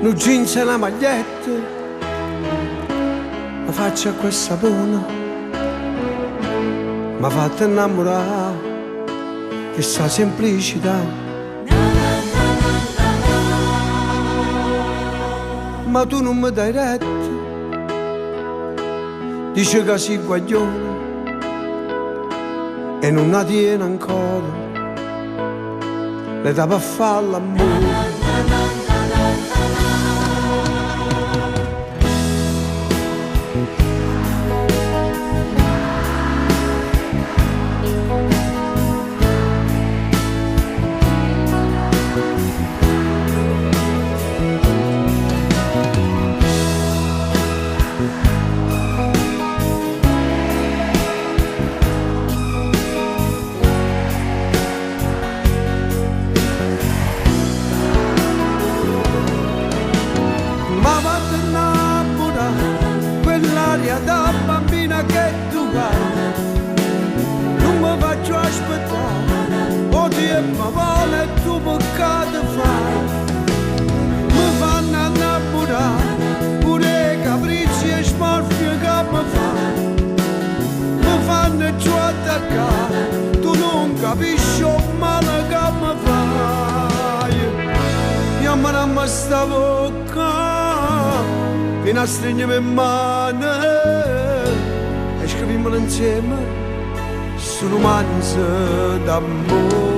Nu jeans e na maglietta, la faccia acqua e sapone, m'ha fatto innammurà, chesta semplicità. Ma tu nun me dai retta, dice che si guaglione e nun 'a tiene ancora l'età pe fa l'ammore. Ma fatt innammurà quell'aria da bambina che tu hai. Nun me faccio aspettà, 'o tiempo vola e tu peccato fai. Me fanno annammurà pure 'e capricci e smorfie che me fai. Me fanno cchiù attaccà, tu nun capisci 'o male che me fai. Iamm damme sta vocca, vieni a stringermi 'e mmane e scrivimmolo insieme stu romanzo d'ammore.